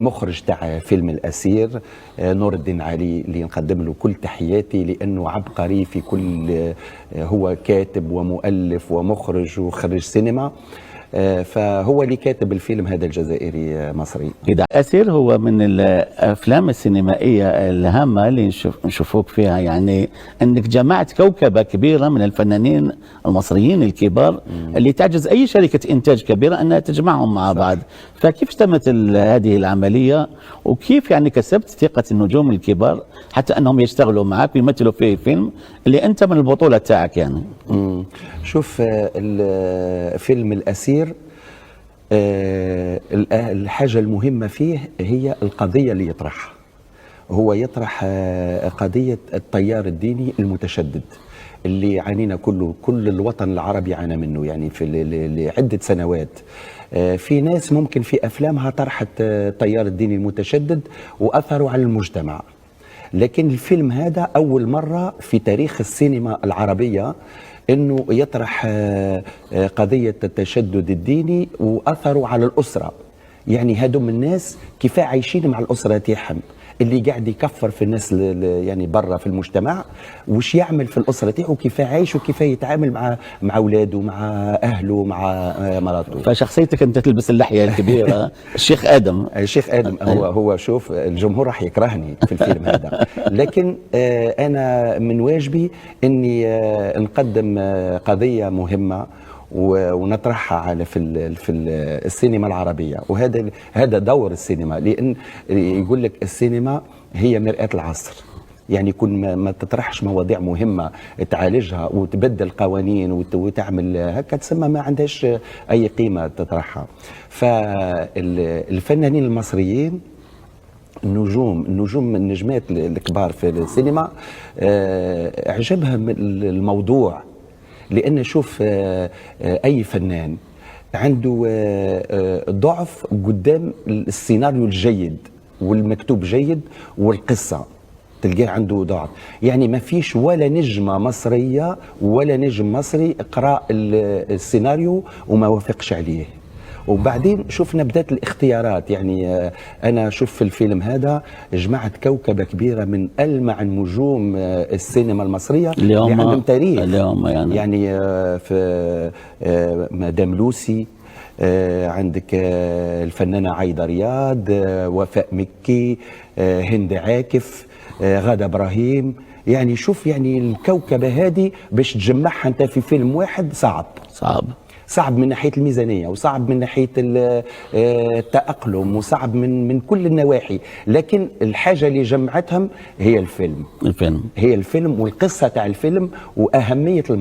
مخرج تاع فيلم الأسير نور الدين علي، اللي نقدم له كل تحياتي لأنه عبقري في كل هو كاتب ومؤلف ومخرج وخريج سينما، فهو اللي كاتب الفيلم هذا الجزائري مصري. إذا أسير هو من الأفلام السينمائية الهامة اللي نشوفوك فيها، يعني أنك جمعت كوكبة كبيرة من الفنانين المصريين الكبار اللي تعجز أي شركة إنتاج كبيرة أنها تجمعهم مع بعض. فكيف تمت هذه العملية، وكيف يعني كسبت ثقة النجوم الكبار حتى أنهم يشتغلوا معك ويمثلوا في فيلم اللي أنت من البطولة تاعك يعني؟ شوف، فيلم الأسير الحاجة المهمة فيه هي القضية اللي يطرحها. هو يطرح قضية التيار الديني المتشدد اللي عانينا كله، كل الوطن العربي عانى منه يعني في لعدة سنوات. في ناس ممكن في أفلامها طرحت التيار الديني المتشدد وأثروا على المجتمع، لكن الفيلم هذا أول مرة في تاريخ السينما العربية أنه يطرح قضية التشدد الديني وأثره على الأسرة. يعني هادو الناس كيف عايشين مع الأسرة تاعهم، اللي قاعد يكفر في الناس يعني برا في المجتمع، وش يعمل في الأسرة تاعو، كيف عايش وكيف يتعامل مع أولاده، مع أهله، مع مراته. فشخصيتك أنت تلبس اللحية الكبيرة، الشيخ آدم. الشيخ آدم هو شوف، الجمهور راح يكرهني في الفيلم هذا، لكن أنا من واجبي إني نقدم قضية مهمة ونطرحها على في السينما العربية، وهذا دور السينما، لأن يقول لك السينما هي مرآة العصر. يعني كل ما تطرحش مواضيع مهمة تعالجها وتبدل قوانين وتعمل هكا، تسمى ما عندهاش أي قيمة تطرحها. فالفنانين المصريين، النجوم النجمات الكبار في السينما، عجبهم الموضوع، لأن شوف، أي فنان عنده ضعف قدام السيناريو الجيد والمكتوب جيد والقصة، تلقاه عنده ضعف. يعني ما فيش ولا نجمة مصرية ولا نجم مصري قرأ السيناريو وما وافقش عليه. وبعدين شفنا بدات الاختيارات، يعني انا شوف في الفيلم هذا جمعت كوكبه كبيرة من المع النجوم السينما المصرية اللي هم عندهم تاريخ، اللي هم يعني يعني في مدام لوسي، عندك الفنانة عايدة رياض، وفاء مكي، هند عاكف، غاده ابراهيم. يعني شوف، يعني الكوكبه هذه باش تجمعها انت في فيلم واحد صعب. صعب. صعب من ناحية الميزانية، وصعب من ناحية التاقلم، وصعب من كل النواحي، لكن الحاجة اللي جمعتهم هي الفيلم. الفيلم. هي الفيلم والقصه تاع الفيلم واهمية الموضوع.